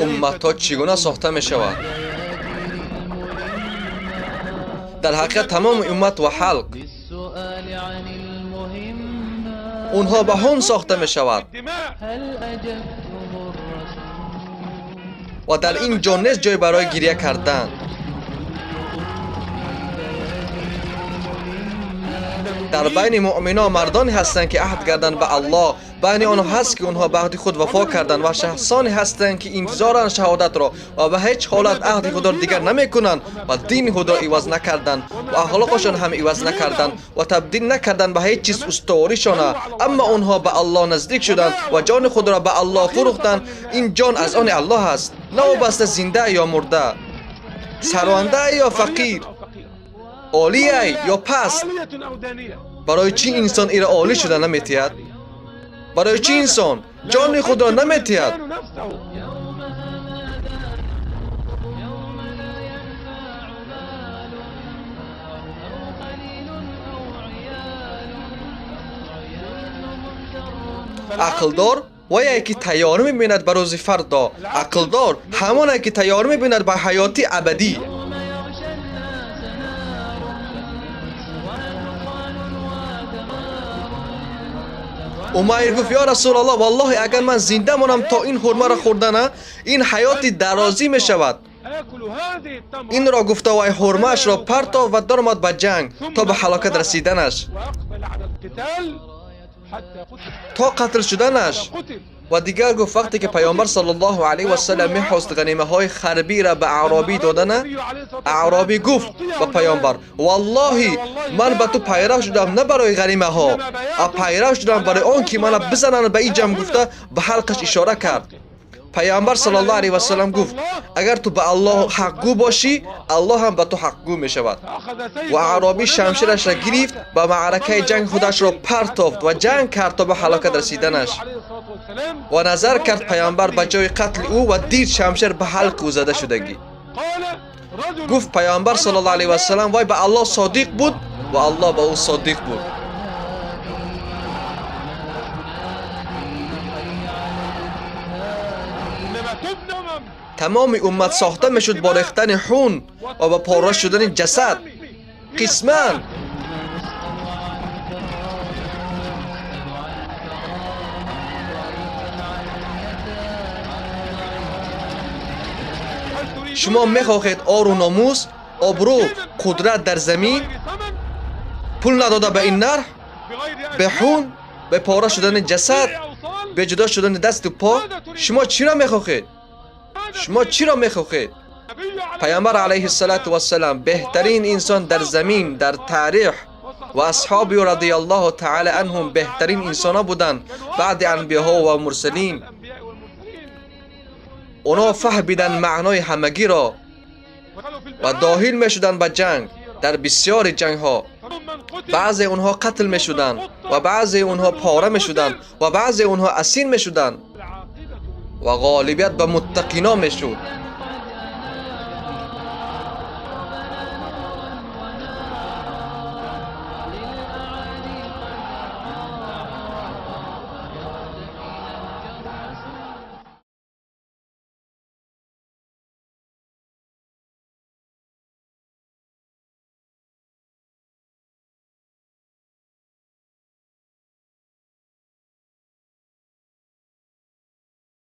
Умматҳо чӣ гуна сохта мешавад? Дар ҳақиқат тамоми уммат ва ҳалқ онҳо ба ҳун сохта мешавад ва дар ин ҷо нест ҷой барои гиря кардан. Дар байни муъминон мардоне ҳастанд, ки аҳд карданд ба Аллоҳ. Байни онҳо ҳаст, ки онҳо ба аҳди худ вафо карданд ва шахсоне ҳастанд, ки интизоранд шаҳодатро ва ба ҳеҷ ҳолат аҳди худро дигар намекунанд ва дини худро иваз накарданд ва ахлоқашон ҳам иваз накарданд ва табдил накарданд ба ҳеҷ чиз устуворишона, аммо онҳо ба Аллоҳ наздик шуданд ва ҷони худро ба Аллоҳ фурӯхтанд. Ин ҷон аз они Аллоҳ аст, новобаста зинда ё мурда, сарванда ё фақир, олия ё паст. Барои чӣ инсон ира олӣ шуда наметиҳад? Барои чӣ инсон ҷони худро наметиҳад? Ақлдор вае ки тайёрӣ мебинад ба рӯзи фардо. Ақлдор ҳамоне ки тайёрӣ мебинад ба ҳаёти абадӣ. Умайр гуфт: ё Расулаллоҳ, валлоҳи агар ман зинда монам то ин хурмаро хӯрдана, ин ҳаёти дарозӣ мешавад. Инро гуфта вай ҳурмаашро партов ва даромад ба ҷанг то ба ҳалокат расиданаш, то қатл шуданаш. Ва дигар гуфт: вақте ки паёмбар саллаллоҳу алайҳи васаллам мехост ғанимаҳои ҳарбиро ба аъробӣ додана, аъробӣ гуфт ба паёмбар: валлоҳи ман ба ту пайрав шудам на барои ғанимаҳо, а пайрав шудам барои он ки мана бизананд ба ин ҷамъ, гуфта ба ҳалқаш ишора кард. Паёмбар саллаллоҳу алайҳи васаллам гуфт: агар ту ба Аллоҳ ҳақгӯ бошӣ, Аллоҳ ҳам ба ту ҳақгӯ мешавад. Ва аъробӣ шамширашро гирифт, ба маъракаи ҷанг худашро партофт ва ҷанг кард то ба ҳалокат расиданаш. Ва назар кард паёмбар ба ҷои қатли ӯ ва дид шамшир ба ҳалқи ӯ зада шудагӣ. Гуфт паёмбар саллаллоҳу алайҳи васаллам: вай ба Аллоҳ содиқ буд ва Аллоҳ ба ӯ содиқ буд. Тамоми уммат сохта мешуд бо рехтани ҳун ва ба пора шудани ҷасад қисман. Шумо мехоҳед ору номус, обрӯ, қудрат дар замин, пул надода ба ин нарх, бе ҳун, бе пора шудани ҷасад, бе ҷудо шудани дасту по? Шумо чиро мехоҳед? Шумо чиро мехоҳед? Паёмбар алайҳиссалату вассалам беҳтарин инсон дар замин, дар таърих, ва асҳоби ӯ радиаллоҳу таала анҳум беҳтарин инсонҳо буданд баъди анбиёҳо ва мурсалин. Онҳо фаҳмиданд маънои ҳамагиро ва доҳил мешуданд ба ҷанг. Дар бисёри ҷангҳо баъзе онҳо қатл мешуданд ва баъзе онҳо пора мешуданд ва баъзе онҳо асир мешуданд ва ғолибият ба муттақино мешуд.